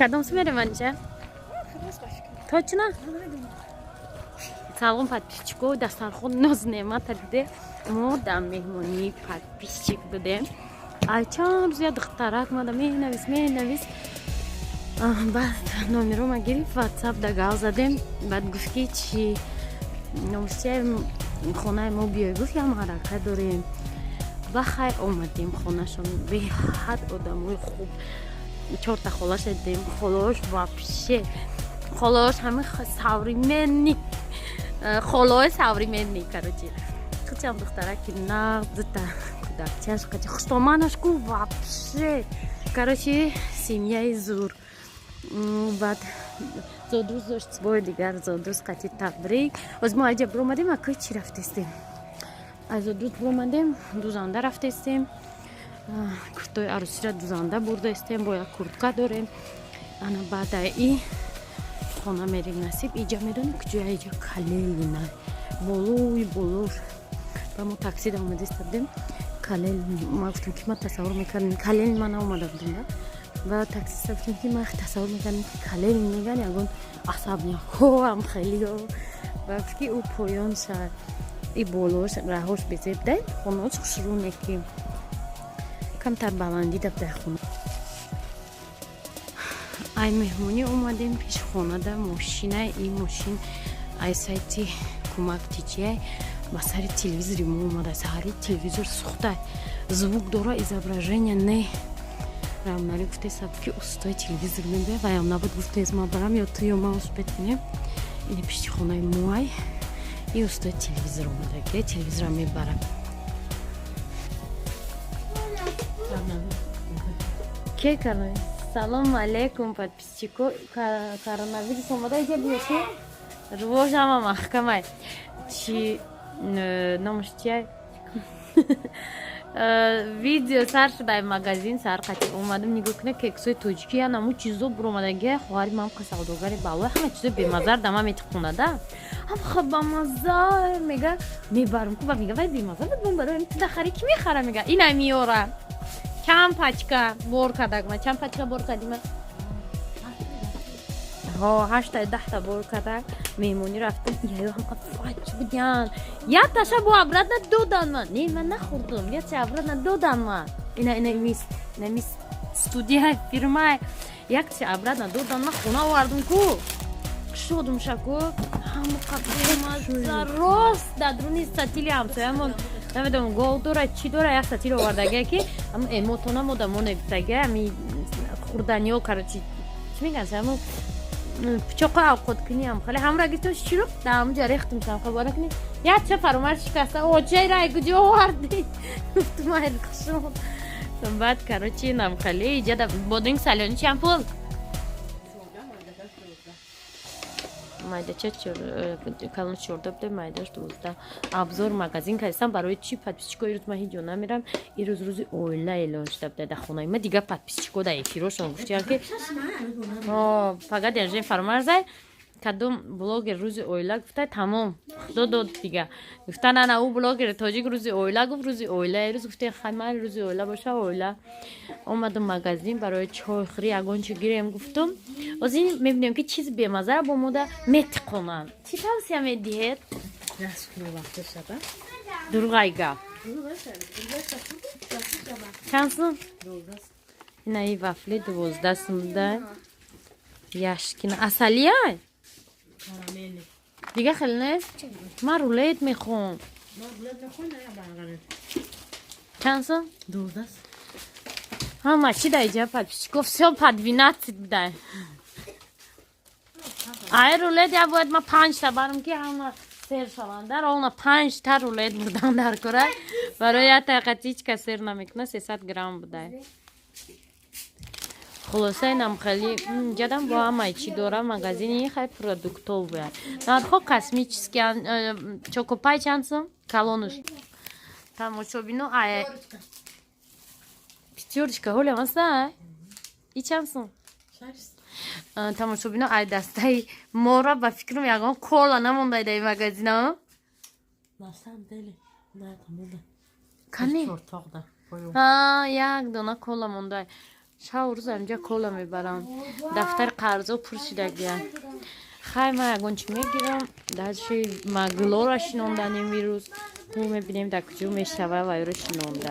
Кадом су мерем, Анҷа? Точно? Салом, подписчико. Дастархон ноз неъмата диде. Мо дар меҳмонии подписчик будем. Ай чанд рӯз я духтарак мада менавис, менавис. Баъд номерома гирифт, Ватсап да гав задем. Баъд гуфт, ки чи номусияи хонаи мо биёй. Гуфт, я маърака дорем. Ба хайр омадем хонашон. Беҳад одамои хуб. Чорта холаша дидем. Холош вообще, холош ҳами современный, холои современный. Короче, хичам духтараки нағз, дута кӯдакчаш қачи хуштоманаш ку вообще. Короче, семьяи зур. Баъд зодрӯз дошт, бори дигар зодрӯз қати табрик. Оз мо аҷа биромадем, акӯи чӣ рафтестем? Аз зодрӯз биромадем, дузанда рафтестем. Куртои арӯсиро дузанда бурдаистем, бо як куртка дорем. Ана баъда и хона мерем, насиб. Иҷа медонем куҷоя? Иҷа Калелина, болои болош. Ба мо таксида омадаиста будем. Калел ма гуфтем, ки ма тасаввур мекардем Калел, ма наомада будем да. Ва таксиста гуфтем, ки ма тасаввур мекардем, ки Калел меган ягон особнякҳоам хелио. Ва гуфт, ки ӯ поён шад, и болош раҳош безеб дай, хонаош хушрӯне, ки камтар баландӣ да дар хона. Ай меҳмонӣ омадем, пеш хонада мошина, и мошин ай сайти кӯмак тиҷияй ба сари телевизори мо омада. Сари телевизор сӯхта, звук дора, изображения не. Рамнари гуфтесаб, ки устои телевизор мебия, ваям набуд. Гуфтез, ма барам ё ту, ё ма успеть кунем. Ини пишти хонаи моай и устои телевизор омада, телевизорам мебарам. Ке коронавирус? Салом алейкум, подписчико. Коронавирус омада, иҷа биёки рувош ҳама маҳкамай. Чи номаш чия? Видео сар шудай, магазин сар қати омадам. Нигоҳ куна, кексои тоҷикӣ, я наму чизо буромадаги. Хоҳари ман савдогари балои ҳама чизо бемазар дама метиқонада. Ҳам бамаза мега, мебарам ку. Ба мега, вай бемаза буд, ман барои ту дахари, ки мехара? Мега, ина миёра. Чанд пачка бор кардагма? Чанд пачка бор кардима? Ҳо, ҳашта, 10та бор кардак. Меҳмонӣ рафтам, яё ҳам фач будян. Як таша бо обратно додан ман. Не, ман нахӯрдум. Якча обратно додан ман. Ина, ина мис, ина мис студия фирма. Якча обратно додан ман, хона овардум ку. Шодум шаку. Ҳамақа бемазза, рост дар дуруни сатили ҳамсоямон, намедонам, гов дора, чӣ дора, як сатил овардагия, ки ам эмотона модамо небитагия, ами хурданиё. Короче, чӣ меган, ҳаму пичоқо авқоткуниам хеле ҳамра гирифтам, шируқ дар ҳамуҷа рехтум. Шамхабора кунӣ, якча фаромар шикаста. Очай рай куҷо овардӣ? Гуфтум, ай хушон. Баъд, короче, нам хеле иҷада бодринг солёный чанд пул? Майдача калон 14 буде, майдаш 12. Обзор магазин кардистам. Барои чи, подписчико, ирӯз ман ҳеҷ ҷо намерам. Ирӯз рӯзи оила эълон шуда буда дар хонаи ма. Дигар подписчико дар эфирошон гуфтиян, ки фақат день фармарзай, кадом блогер рӯзи оила гуфта, тамом, худо дод. Дига гуфта, на, ӯ блогери тоҷик рӯзи оила гуфт, рӯзи оила ирӯз. Гуфте, хай, рӯзи оила боша, оила. Омадам магазин, барои чойхӯрӣ ягон чи гирем гуфтум. Озин мебинем, ки чизи бемазара бо мода метиқонанд. Чӣ тавсия медиҳед? Дурғай гап. Чанд сум? Ина и вафли 12 сум да. Яшкина. Асалия? Дига хеле нест? Ман рулет мехоҳам. Чанд сум? 12. Ҳама чи дар иҷа подписчиков всё по 12 будай. Ай рулет я бояд ма 5 та барам ки ҳама сер шаванд. Дар она 5 та рулет бурдан дар кора. Барои як тақати ҳеҷ кас сер намекунад, 300 грамм будай. Хулоса инам хеле ҷадам бо ҳамаи чӣ дора магазини хай продуктовая. Нархҳо космические. Чокопай чанд сум? Калонуш. Тамошобино ай Пятёрочка ҳоля маса? И чанд сум? Тамошобино ай дастаи мора ба фикрам ягон кола намондай дар ин магазина. На самом деле, на это монда. Кани? Чортоқда. А, як дона кола мондай. Шав рӯз инҷа кола мебарам. Дафтари қарзо пур шидагия. Хай ман ягон чӣ мегирам. Дальше ма гулора шинонданем ирӯз. Мо мебинем дар куҷо мешава ва ёро шинонда.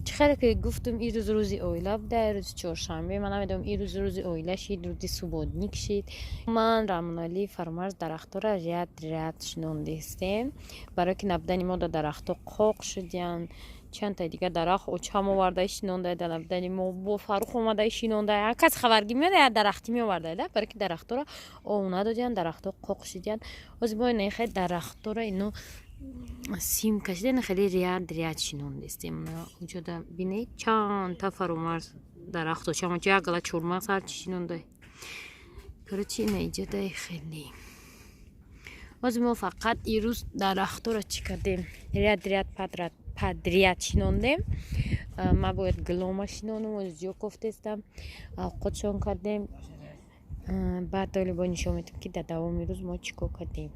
Чӣ хеле ки гуфтум ирӯз рӯзи оила буда, рӯзи чоршанбе. Ман намедонам ирӯз рӯзи оила шид, рӯзи субботник шид. Ман Рамоналӣ Фармарз дарахтора ряд ряд шинондистем. Барое ки набудани мо дар дарахто қоқ шудиянд. Чандтаи дигар дарахт очам оварда шинонда, дар набудани мо бо Фаррух омада шинонда. Ҳар кас хабаргӣ меояд, як дарахтӣ меоварда, да? Барое ки дарахтора об надодиянд, дарахто қоқ шудиянд. Ҳозир мо ина хеле дарахтора ино сим кашида, ина хеле ряд ряд шинондистем. Уҷода бинед чандта Фаромарз дарахт очам онҷо як гала чормағз ҳарчи шинонда. Короче, ина иҷодаи хеле. Ҳозир мо фақат ирӯз дарахтора чӣ кардем? Ряд ряд подряд подряд шинондем. Ман бояд гулома шинонам, ҳозир ҷо кофтестам. Авқотшон кардем. Баъд доли бо нишон медиҳем ки дар давоми рӯз мо чӣ кор кардем.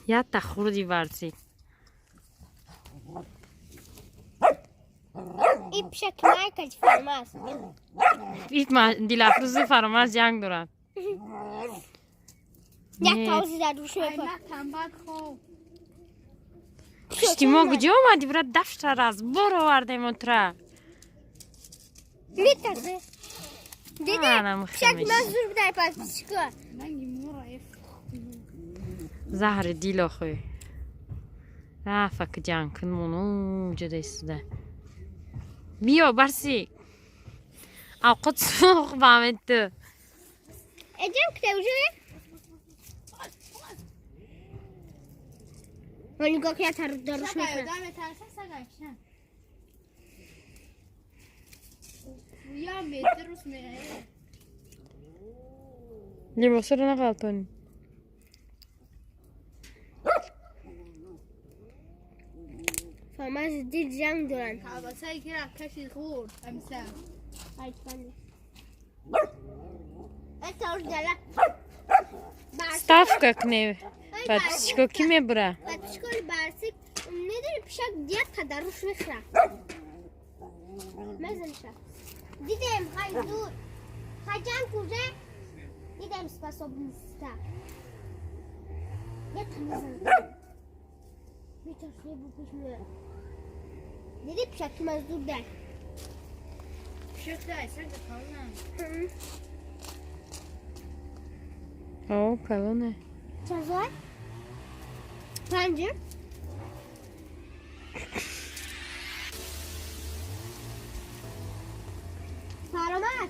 Якта хурди варзид. И пишак майкач Фармаз. Ит Дилафрӯзи Фаромарз ҷанг дорад. Як таози дар душ мепа. Пишти мо куҷо омадӣ, брат? Дафтар аз бор овардем утра. Метарсе. Диди, Анам пишак хемеш. ман зур будай пас чикор. Заҳри дил охӯй. Рафа ки ҷанг кун мону ҷода истода. Биё барси. Авқот сӯх ба ҳамин ту. Эҷам кита уже? Ман нигоҳ ки тар даруш мекунам. Либосро нағалтонӣ. Фармаз дил ҷанг доранд. Колбасае ки кашид хӯрд амса. Это уж дала. Ставка кунем. Подписчико ки мебура? Подписчикои барсик медони пишак дият тадаруш мехӯра. Мезаниша. Дидем, хай зур. Хай ҷанг уже. Дидем способността. Я там мезанам. Метарсне бу пеш меояд. Диди пишаки мазур дай. Пишак дай, сага кална. О, калоне. Чанд сол? Панҷ. Фаромад.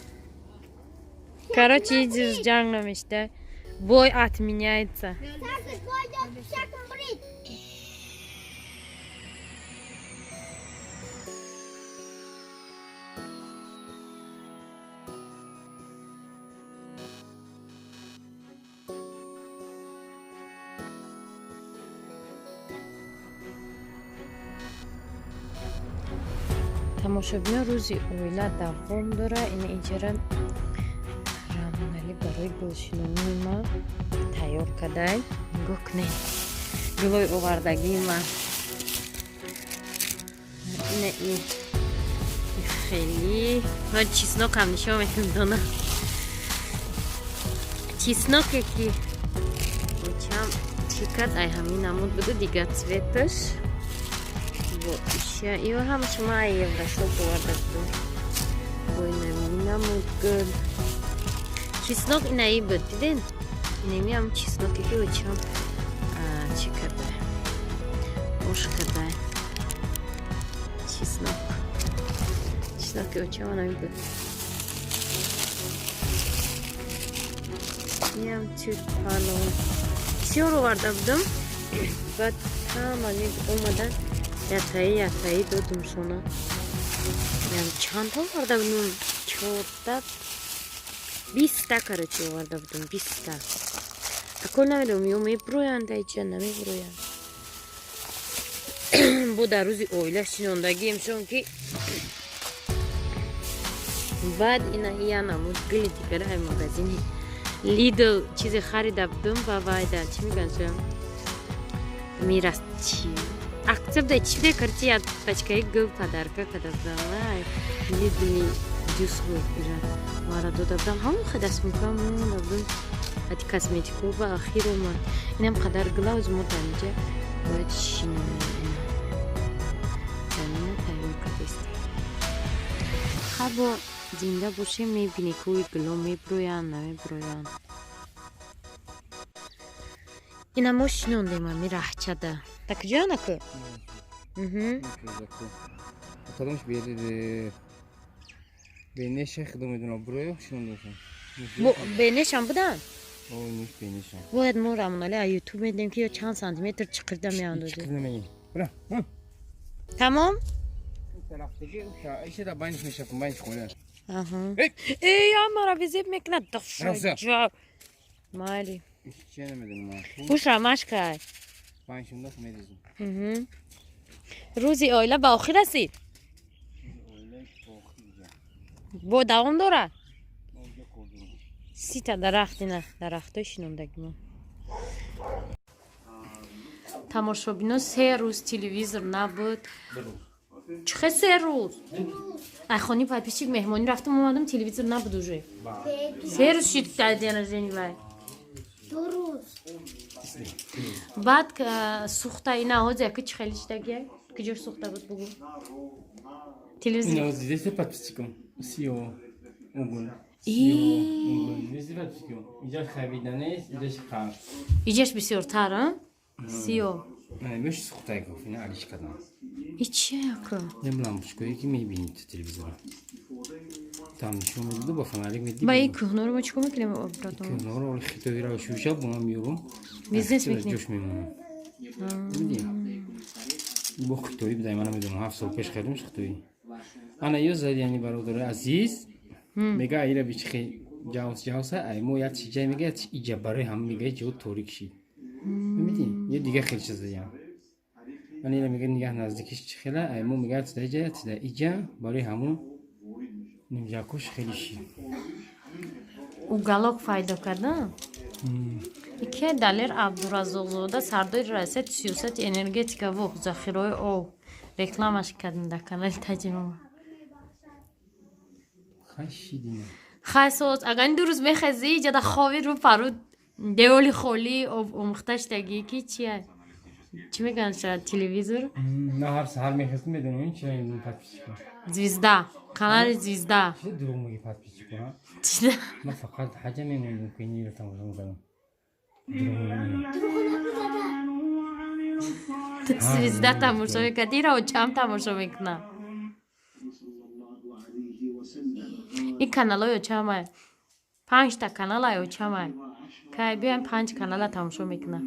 Короче, идиш ҷанг намешта. Бой отменяется. Саркаш бойдо пишакам бурид. Тамошобино, рӯзи оила давом дора. Ин инҷара Рамоналӣ барои гулшинонии ма тайёр кардай. Нигоҳ кунед, гулои овардагии ма. Ина и хеле ма чеснокам нишон метам, дона чесноке, ки очам чӣ кард, ай ҳамин намуд буду, дигар цветаш бо иша. Ё ҳамаш ма Еврошоп оварда будум. Бо инами намуд гул чеснок инаи буд, диден, инами ҳам чесноке, ки очам чӣ карда, ош карда. Чеснок, чесноки очам анами буд. Иам тюльпано бисёр оварда будам, баъд ҳамани омадан, ятаи ятаи додумшона. Чандта оварда будум? Чорта, 20-та, короче, оварда будум, 20-та. Ако намедонам, ё мебуроянд айча, намебуроянд. Бо дар рӯзи оила шинондагиемшон, ки баъд ина ия намуд гули дигара ай магазини Лидл чизе харида будум ва вайда чӣ мегӯянд, мирас чи акция буда, чи буда, короче, як пачкаи гул подарка карда будам. Вай Лидли Дюсбург ира мара дода будам. Ҳамон хел дастмикам монда будум ати косметико ва ахир омад. Инам қадар гула оз мо дар инҷа бояд шинонем. Ина замина тайёр кардест. Хабо зинда бошем, мебинӣ, кӯи гуло мебуроянд, намебуроянд. Ина мо шинондем ами раҳчада. Та куҷо наку? Кадомш бенеша худо медонам, буроё шинондашам. Бенешам будан? О, бенеша. Бояд мо Рамонали а Ютуб медем, ки ё чанд сантиметр чиқирда меандозем. Чиқирда меги. Бура. Тамом? Иша да байниш мешафм, байниш хона. Аҳа. Эй, амара визеб мекунад. Дохшаҷа. Майли. Чӣ намедонам. Хуш рамашкай. Байнишумдас мерезем. Рӯзи оила ба охир расид? Бо давом дорад? 30-та дарахт, ина дарахтои шинондагимо. Тамошобино, 3 рӯз телевизор набуд. Чихе 3 рӯз? Ай хони подписчик меҳмонӣ рафтам, омадам, телевизор набуд уже. 3 рӯз шид день рождения вай. 2 рӯз. Баъд сӯхта ина ҳозир яки чӣ хеле шидагия? Куҷош сӯхта буд, бугӯ? Телевизор. Ина дидеси, подписчиком. Сиё. Угул. Дидеси, подписчиком. Иҷаш хабиданест, иҷаш қар. Иҷаш бисёртар, а? Сиё. Меш сӯхтай гуфт, ина алиш кардам. И чия яка? Нем лампочкое ки мебинед ту телевизора. Там нишон медиду, ба фонарик медиди. Ба ин кӯҳноро мо чӣ кор мекунем обратно? Кӯҳноро оли хитоира шуша бо ман меёбам. Бизнес мекунем. Ҷош мемонам. Мидӣ? Бо хитоӣ будай, ман намедонам, 7 сол пеш харидам хитоӣ. Ана ё зад, яъни бародари азиз, мега аира бичихе ҷавс ҷавса, ай мо як чиҷай мега, як иҷа барои ҳама мега ҷо торик шид. Мебинӣ? Ё дигар хел чиз заям. Ман ира мега нигаҳ наздикиш чӣ хела, ай мо мега тида иҷа, тида иҷа барои ҳамун нимҷакош хеле шид. Уголок пайдо карда? Ке Далер Абдураззоқзода, сардори раёсати сиёсати энергетика ва захираҳои об, рекламаш кардем дар канали таҷриба. Хай шидина. Хай соз, агар ин 2 рӯз мехезӣ, иҷада хови рӯ пару деволи холӣ об омӯхта шудагӣ, ки чия? Чӣ мегӯянд шояд телевизор? На, ҳар саҳар мехестам, медонем чӣ подписчико. Звезда, канали Звезда. Чӣ дурӯғ мегӣ подписчико, а? Чида? Ман фақат ҳаҷа мемондам, ки инро тамошо мекардам. Звезда тамошо мекард, ира очам тамошо мекунам. Ин каналҳои очамай, панҷта каналай очамай, кай биёем, панҷ канала тамошо мекунам.